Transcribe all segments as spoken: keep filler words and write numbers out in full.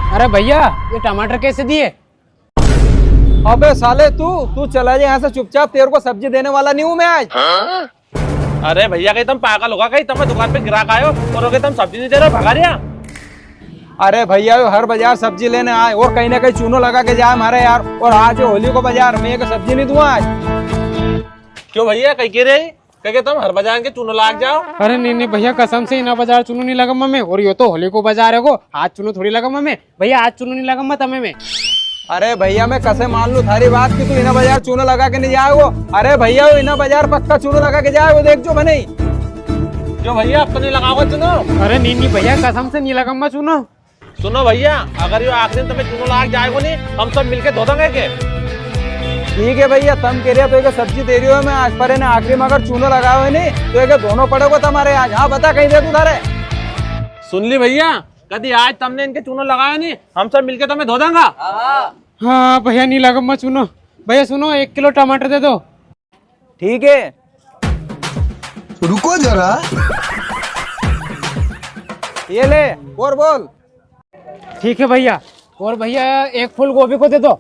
अरे भैया, ये टमाटर कैसे दिए? अबे साले तू, तू चला जा यहाँ से चुपचाप, तेरे को सब्जी देने वाला नहीं हूँ मैं आज। अरे भैया, कई तम पागल होगा, कई तम दुकान पे गिराक आयो और कई तम सब्जी नी दे रहे, भगा रिया। अरे भैया, यो हर बाजार सब्जी लेने आए और कहीं ना कहीं चूनो लगा के जाए मारे यार, और आज होली को बाजार, मैं एक सब्जी नी दूंगा आज। क्यों भैया, कई के रहे, कई के तम हर बाजार के चूनो लाग जाओ? अरे नी नी भैया, कसम से इना बाजार चूनो नी लगामा मैं, और यो तो होली को बाजार है को, आज चूनो थोड़ी लगामा मैं। भैया, आज चूनो नी लगामा तमे मैं। अरे भैया, मैं कसे मान लूं थारी बात कि तू इना बाजार चूनो लगा के नी जाएगो? अरे भैया, वो इना बाजार पक्का चूनो लगा के जाएगो, देख जो बने। क्यों भैया, अब तो नी लगाओगे चूनो? अरे नी नी भैया, कसम से नी लगामा चूनो। सुनो भैया, अगर यो आखिरी में तमे चूनो लाग जाएगो नी, हम सब मिलके धो देंगे के। ठीक है भैया, तम के रिया तो एक सब्जी दे रियो हूँ मैं आज, पर इने आखिरी में अगर चूनो लगायो है नी, तो एक धोनो पड़ेगो तमारे आज। हाँ, बता, कहीं दे दूं थारे। सुन ली भैया, कदी आज तमने इनके चूनो लगायो नी, हम सब मिलके तमे धो देंगा। हाँ भैया, नी लगामा चूनो। भैया सुनो, एक किलो टमाटर दे दो। ठीक है। रुको जरा। ये ले, और बोल। ठीक है भैया। और भैया, एक फूल गोभी को दे दो।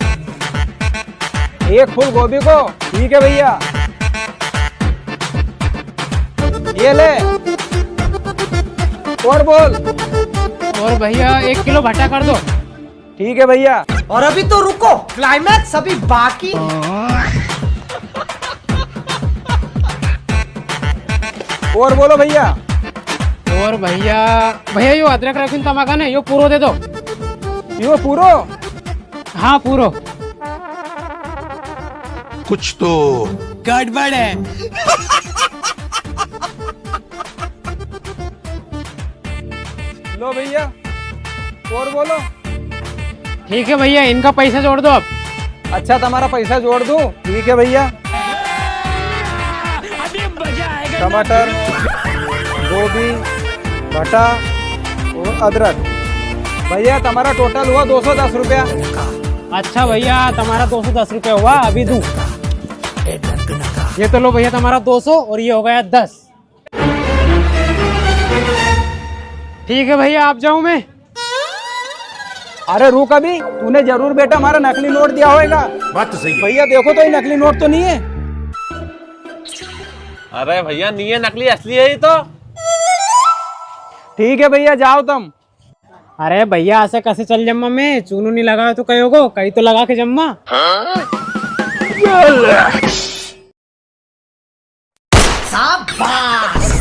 एक फूल गोभी को? ठीक है भैया। ये ले। और बोल। और भैया, एक किलो भटा कर दो। ठीक है भैया। और अभी तो रुको, climax अभी बाकी। और बोलो भैया। और भैया, भैया यो अदरक रखिन तमा कने, यो पूरो दे दो। यो पूरो? हाँ, पूरो। कुछ तो गड़बड़ है। लो भैया, और बोलो। ठीक है भैया, इनका पैसा जोड़ दो अब। अच्छा, तमारा पैसा जोड़ दूं? ठीक है भैया। टमाटर, गोभी, भटा और अदरक। भैया, तमारा total हुआ दो सौ दस रुपया। अच्छा भैया, तमारा दो सौ दस रुपया हुआ, अभी दूं। ये तो लो भैया, तमारा दो सौ और ये हो गया दस। ठीक है भैया, अब जाऊं मैं? अरे रुक अभी, तूने जरूर बेटा हमारा नकली नोट दिया होएगा। बात तो सही है। भैया देखो तो, ये नकली नोट तो नहीं है? अरे भैया, नहीं है नकली, असली है ये तो। ठीक है भैया, जाओ तुम। अरे भैया, असे कसे चल जम्मा मैं? चूनो नी लगायो तो कई होगो, कई तो लगा के जम्मा। शाबाश।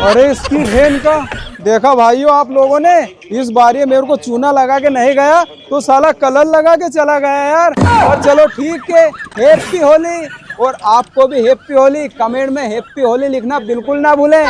अरे इसकी बहन का, देखा भाइयों आप लोगों ने, इस बार ये मेरे को चूना लगा के नहीं गया तो साला कलर लगा के चला गया यार। और चलो ठीक है, happy होली, और आपको भी happy होली। Comment में happy होली लिखना बिल्कुल ना भूलें।